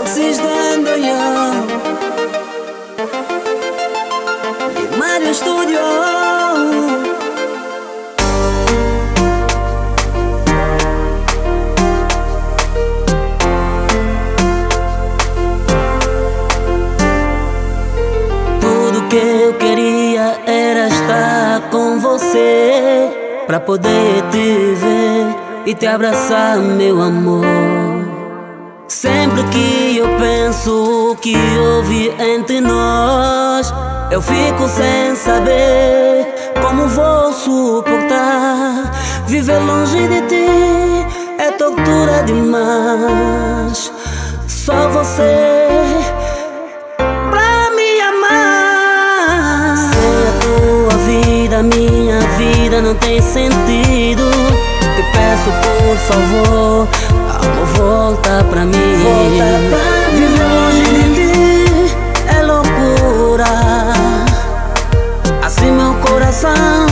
Alexis Dandonhão e Mário Studio. Tudo que eu queria era estar com você, pra poder te ver e te abraçar, meu amor. Sempre que eu penso o que houve entre nós, eu fico sem saber como vou suportar. Viver longe de ti é tortura demais. Só você pra me amar. Sem a tua vida, minha vida não tem sentido. Te peço por favor, amor, volta pra mim. Volta pra mim. Viver longe de ti é loucura. Assim meu coração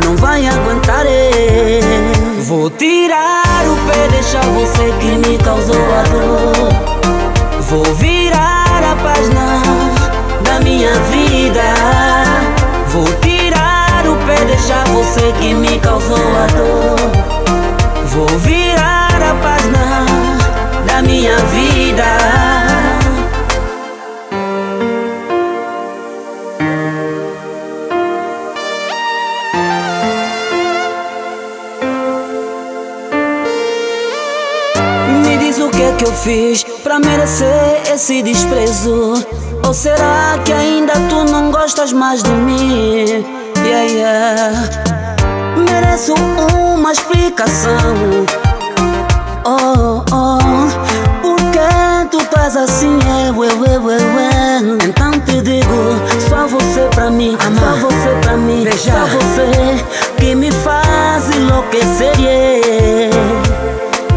não vai aguentar. Vou tirar o pé, deixar você que me causou a dor. Vou virar a página da minha vida. Vou tirar o pé, deixar você que me causou a dor. Vou virar a página da minha vida. Me diz o que é que eu fiz pra merecer esse desprezo. Ou será que ainda tu não gostas mais de mim? Yeah, yeah. Mereço uma explicação. Oh, oh, por que tu estás assim? Eu. Então te digo, só você pra mim, amar, só você pra mim, beijar, só você que me faz enlouquecer. Yeah,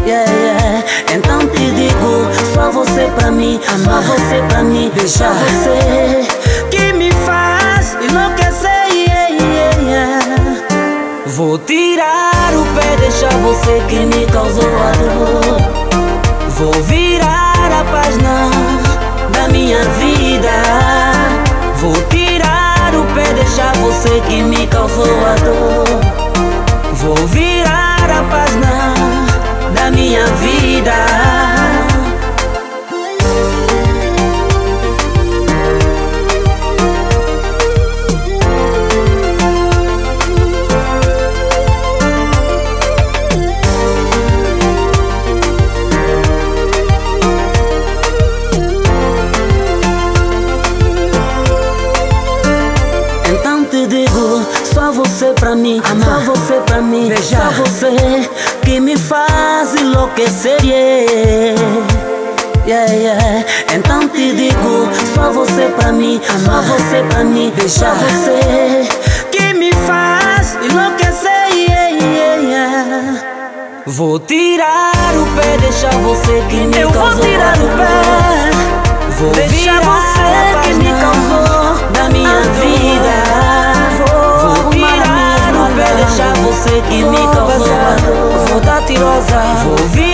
yeah, yeah. Então te digo, só você pra mim, amar, só você pra mim, beijar, só você que me faz enlouquecer. Yeah, yeah, yeah. Vou tirar o pé, deixar você que me causou a dor. Vou virar a página da minha vida. Vou tirar o pé, deixar você que me causou a dor. Vou virar a página da minha vida. Só você pra mim, amar, só você pra mim, beijar, só você que me faz enlouquecer. Yeah, yeah, yeah. Então te digo, só você pra mim, amar, só você pra mim, beijar, só você que me faz enlouquecer. Yeah, yeah, yeah. Vou tirar o pé, deixar você que me Eu causou vou tirar o pé, vou deixar virar você que me causou da minha vida. Vou tirar o pé, deixar você que me causou a dor. Vou dar tirosa, vou virar.